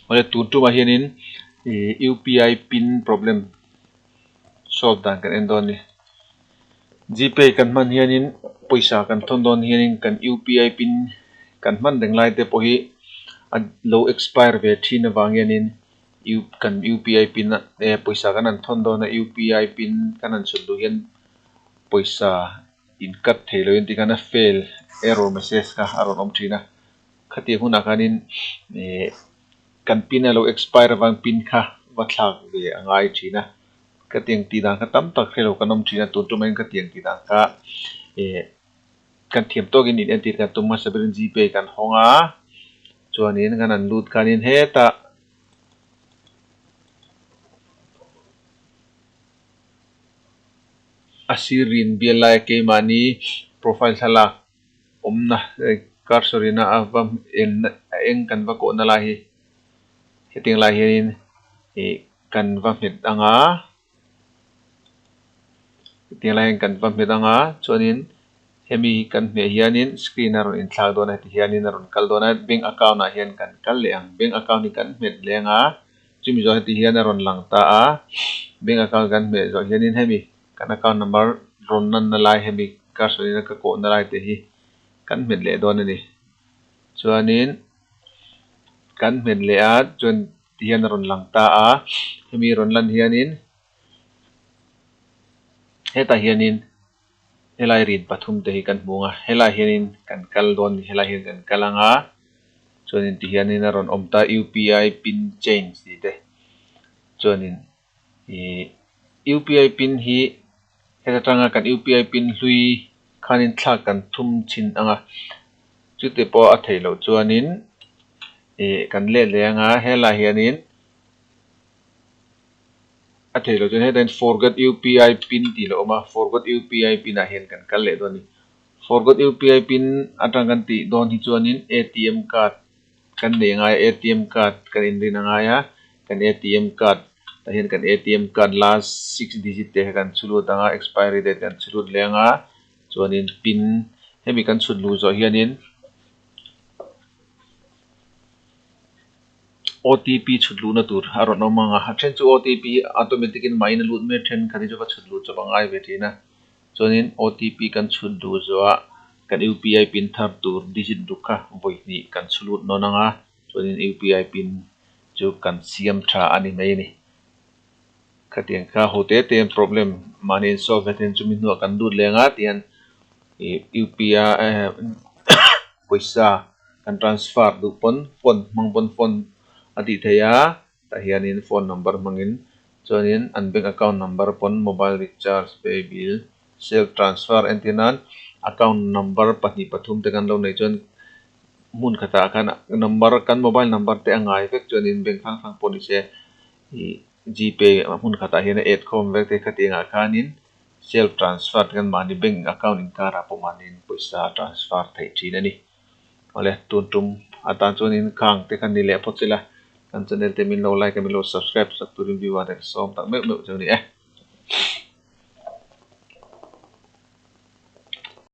Awle tun tumah hianin ih UPI pin problem solve dan kan en dawn a ni. Gpay kan hman hianin pawisa kan thawn dawn hianin kan UPI pin kan hman reng lai te pawh hi a lo expire ve thin avang hianin U kan UPI pin a eh pawisa kan han thawn dawn a UPI pin kan han chhut duh hian pawisa in cut thei loin tikhan a fail error message kha a rawn awm thin a. Khatiang hunah khanin ih kan pin a lo expire avang pin kha va thlak ve a ngai thin a. Khatiang tih dan kha tam tak hrelo kan awm thin a, tun tumah hian khatiang tih dan kha ih kan thiam tawkin in entir kan tum hmasa berin gpay kan hawng a, chuanin kan han lut khanin hetah a sir in bial laia keimahni profile thlalak awmna cursor in a va en a eng kan va kawhna lai hi hetiang lai hianin ih kan va nghet ang a hetiang lai hian kan va nghet ang a chuanin hemi kan hmeh hianin screen a rawn inthlak dawn a heti hianin a rawn kal dawn a bank account ah hian kan kal leh ang bank account hi kan nghet leh ang a chumi zawh heti hian a rawn lang ta a bank account kan hmeh zawh hianin hemi kan account number rawn lanna lai hemi cursor in a ka kawhna lai te hi kan hmet leh dawn a ni chuanin kan hmet leh a chuan ti hian a rawn lang ta a hemi rawn lan hianin hetah hianin helai rin pathum te hi kan hmu ang a helai hianin kan kal dawn a ni helai hian kan kal ang a chuanin ti hianin a rawn awm ta U P I pin change tih te chuanin Ihh UPI pin hi heta tanga kan UPI pin hlui khanin thlak kan thum thin ang a, chute pawh a theih loh chuanin ih kan let leh ang a helai hianin a theih loh chuan hetah hian forgot UPI pin tih a lo awm a forgot UPI pin ah hian kan kal leh dawn a ni. Forgot UPI pin atang kan tih dawn hi chuanin ATM card kan nei angai a ATM card kan inrin angai a kan ATM card tah hian kan ATM card last six digit te kha kan chhu lut ang a expiry date kan chhu lut leh ang a chuanin pin hemi kan chhut luh zawh hianin OTP chhut luhna tur a rawn awm ang a a then chu OTP automatic in mahin a lut mai a thenkhat hi chu va chhut luh chawp a ngai ve thin a. Chuanin OTP kan chhut duh zawhah kan UPI pin thar tur digit ruk kha vawi hnih kan chhu lut nawn ang a, chuanin UPI pin chu kan siam tha a ni mai a ni. Khatiang kha ho te te an problem mahni in solve vet hian chumi hnuah kan lut leh ang a tihian ih UPI pawisa kan transfer duh pawn phone hmang pawn phone a tih theih a. Tah hianin phone number hmangin chuanin an bank account number pawn mobile recharge pay bill self transfer entir nan account number pahnih pathum te kan lo neih chuan hmun khatah khan number kan mobile number te a ngai vek chuanin bank hrang hrang pawh ni se ih gpay hmun khatah hian a add khawm vek te khatiang ah khanin self transfer te khan mahni bank account inkarah pawh mahniin pawisa transfer theih thin a ni. Awle tun tum atan chuanin khang te kha ni leh phawt sela kan channel te min lo like a min lo subscribe sak turin viewer te ka sawm tak meuh meuh chu a ni e.